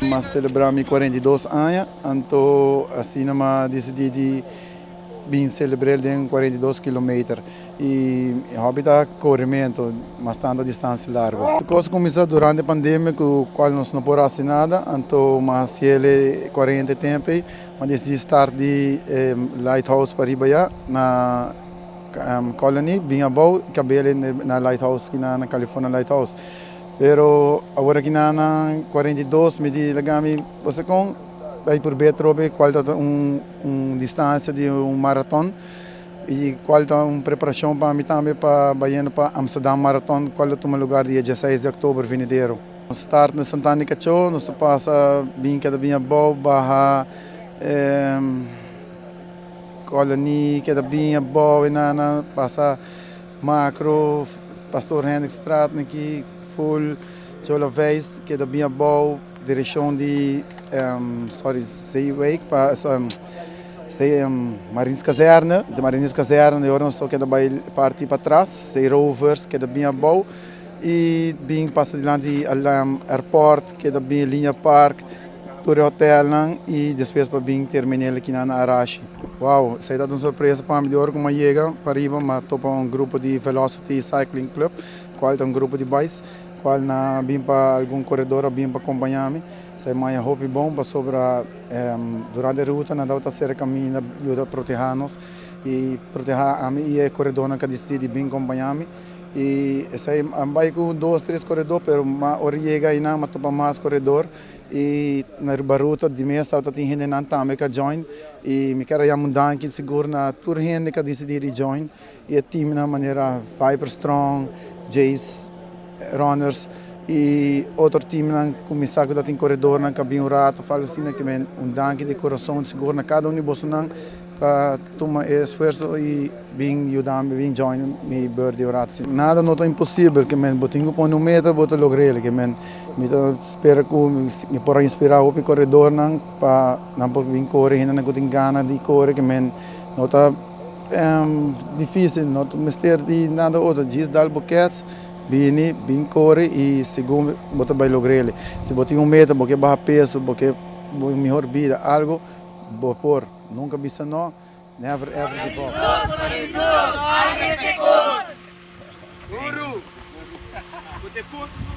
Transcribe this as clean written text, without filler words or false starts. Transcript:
M'a selebrá mi 42 aña, anto asina m'a disidí di bin selebr'el den 42 kilometer. I hòbi ta korementu, mas tantu distansia largu. E kos kuminsá durante pandemia ku kual nos no por hasi nada, anto m'a hasiel e kuarenta tempu ei, m'a disidí start di Lighthouse pariba ya na Colony, bin abou i kab'el na Lighthouse na California Lighthouse. Pero awor aki na na 42 mi di laga mi boso kon bai purbe atrobe kual ta un un distansia di un maraton i kual ta un preparashon pa mi tambe pa bayendo pa Amsterdam Marathon kual lo tuma lugar dia dieseis di oktober venidero. Nos start na Santana di Kachó, nos ta pasa bin keda bin abou baha Colony keda bin abou enana pasa Makro, Pastoor Hendrikstraat aki, full Chola Veist keda bin abou direkshon di sorry Zeewijk pa Zee Marineskazerne, di Marineskazerne di ora nos ta keda bai parti patras, Zeerovers keda bin abou i bin pasa dilanti di airport keda bin Linear Park. Tur e hotelnan y despues pa bin terminel aki na Arashi. Wow, esey ta un sorpresa pa mi. Di ora cu mi a yega pariba mi a topa un grupo di Velocity Cycling Club, cual ta un grupo di bikes, cual nan a bin pa algun coredor a bin pa compaña mi. Esey maya hopi bon pasobra durante e ruta nan tabata cera caminda yuda proteha nos y proteha ami y e coredornan cu a dicidi di bin compaña mi. Y esey a bay cu dos, tres coredor, pero ora yega eynan mi a topa mas coredor. Y na riba ruta di mes tabata tin hendenan tambe ka join y mi kier a yama un danki sigur na tur hende ka dicidi di join y e teamnan manera Viper Strong, Jays Runners y otro teamnan cu mi sa cu ta tin coredornan ka bin un rato of algo asina ke men un danki di corazon sigur na cada un di bosonan pa tuma e esfuerso y bin yuda mi bin join mi birthday un rato. Nada no ta imposibel ke men bo tin ku pone un meta bo ta logr'el ke men mi ta spera ku mi por a inspira hopi koredornan pa nan por bin kore hendenan ku tin gana di kore ke men no ta dificil no ta mester di nada otro djis dal bo kets bini bin kore y segun bo ta bai logr'el si bo tin un meta bo ke baha peso bo ke un mihor bida algo bo por. Nunca bisa no, never ever give up.